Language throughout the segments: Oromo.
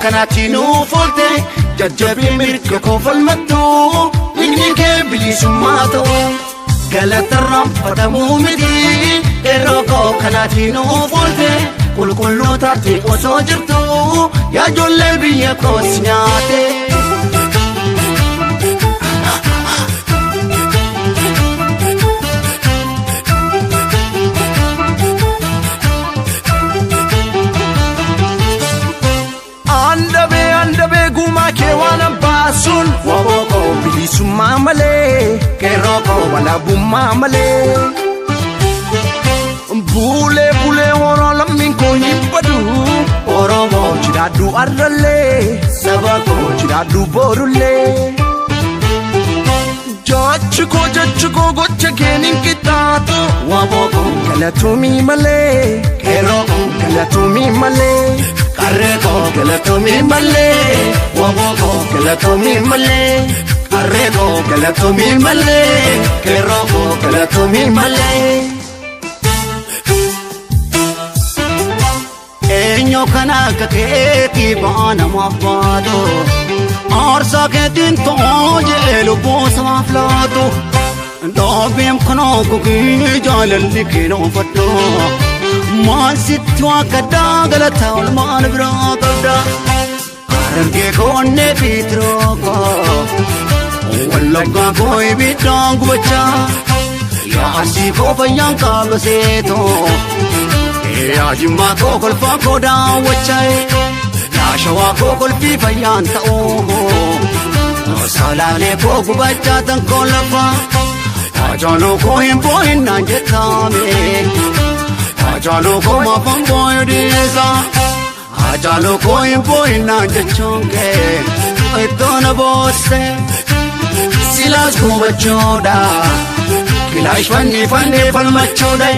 kanaatti nuuf oolte jajjabii mirga koo falmattu dhiigni kee bilisummaa ta'u galatarraanfatamuu miti qeerroo koo kanaatti nuuf oolte qulqulluu taate osoo jirtu yaa ijoollee biyya koos nyaate. Andabee andabee gumaa kee waan baasuun waboo koo bilisummaa malee qeerroo koo walaabummaa malee. Bulee bulee horaa lammiin koo hin badu Oromoo jiraadhu arrallee saba koo jiraadhu borullee. Jechi koo jechi koo gocha keen hin qixxaatu waboo koo galatoomii malee qeerroo koo galatoomii malee. Qarree koo galatoomii malee waboo koo galatoomii malee qarree koo galatoomii malee qeerroo koo galatoomii malee. Eenyu kana akka keetii ba'aa namaaf baatu aarsaa keetiin ta'oo jee lubbuu samaaf laatu dhoobeen kunoo gugii jaalalli keenoo fadhu maal sitti waa gaddaa galata olmaan biraa qabda harargee koo onnee fi tiroo koo wallaggaa koo ibiddaan gubachaa yaa arsii koo fayyaan qaaba seetoo. Yaa jimmaa koo kolfaa koo daawwachaa yaa shawaa koo kolfii fayyaan ta'uu salaalee koo gubachaa tan koo lafaa Haacaaluu koo hin boo'in naan jettame Haacaaluu koo maafan boo'u dhiisa Haacaaluu koo hin boo'in naan jechuun kee ittoo na boosse silaas gubachuudha kilaash fanni fanni falmachuudha.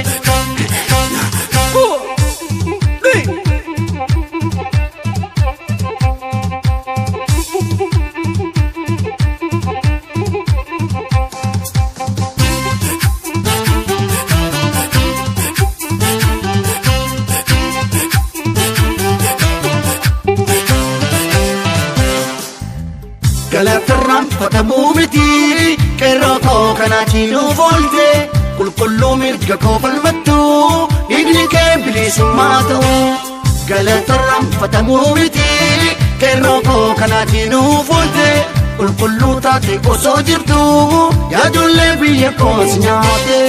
Galatarraanfatamuu miti qeerroo koo kanaatti nuuf oolte qulqulluu mirga koo falmattu dhiigni kee bilisummaa ta'u. Galatarraanfatamuu miti qeerroo koo kanaatti nuuf oolte qulqulluu taate osoo jirtu yaa ijoollee biyya koos nyaate.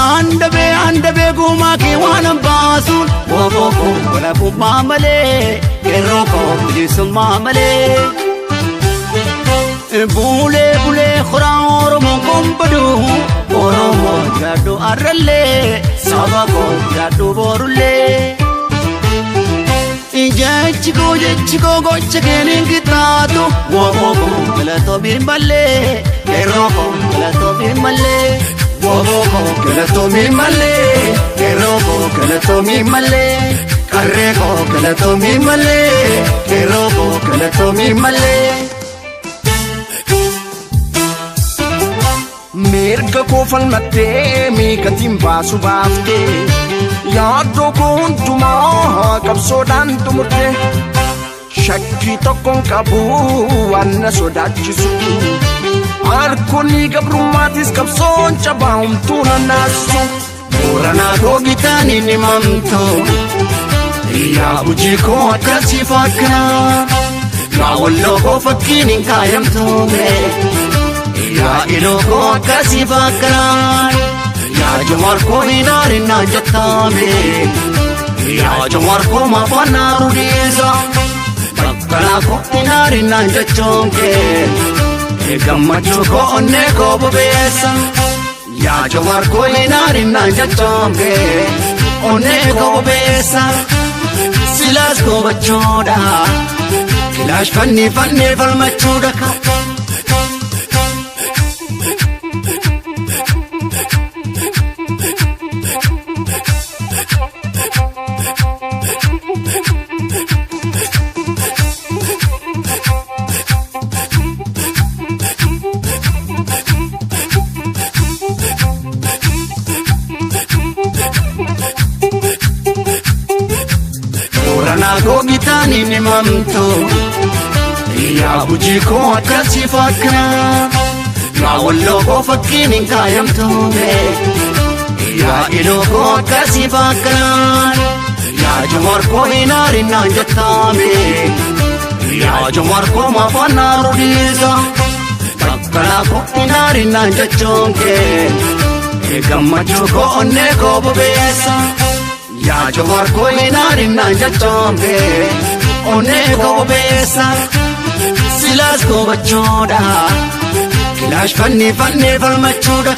Andabee andabee gumaa kee waan baasuun waboo koo walabummaa malee qeerroo koo bilisummaa malee. Bulee bulee horaa Oromoon kun badu Oromoo jiraadhu arrallee saba koo jiraadhu borullee. Jechi koo jechi koo gocha keen hin qixxaatu waboo koo galatoomii malee qeerroo koo galatoomii malee. Waboo koo galatoomii malee qeerroo koo galatoomii malee qarree koo galatoomii malee qeerroo koo galatoomii malee. Mirga koo falmattee miikatiin baasu baaftee yaaddoo koo hundumaa qabsoodhaan xumurte shakkii tokkoon qabu waan na sodaachisu harkoonni gabrummaatis qabsoon cabaa homtuu na naasisu. Booranaa koo gitaan hin himamtu yaa hojii koo akkasii fakkaa yaa walloo koo fakkiin hin kaayamtume yaa iloo koo akkasii fakkaa yaa jawaar koo hin aarinaan jettame yaa jawaar koo maafannaa rudiisa bakkalaa koo hin aarinaan jechuun kee gammachuu koo onnee koo bobeessa. Yaa jawaar koo hin aarinaan jechuun kee onnee koo bobeessa silaas gubachuudha kilaash fanni fanni falmachuudha. Seenaan hin himamtu. Yaa Gujii koo akkasii fakkaa. Yaa Walloo koo fakkiin hin kaayamtu. Yaa Iluu koo akkasii fakkaa. Yaa Jawaar koo hin aarinaan jettaame. Yaa Jawaar koo maafaan naaruu dhiisa. Bakkalaa koo hin aarinaan jechuun kee. Gammachuu koo onnee koo bobeessa. Yaa Jawaar koo hin aarinaan jechuun kee. Onnee koo bobeessa. Silaas gobachuudha. Kilaash fannee fannee falmachuudha.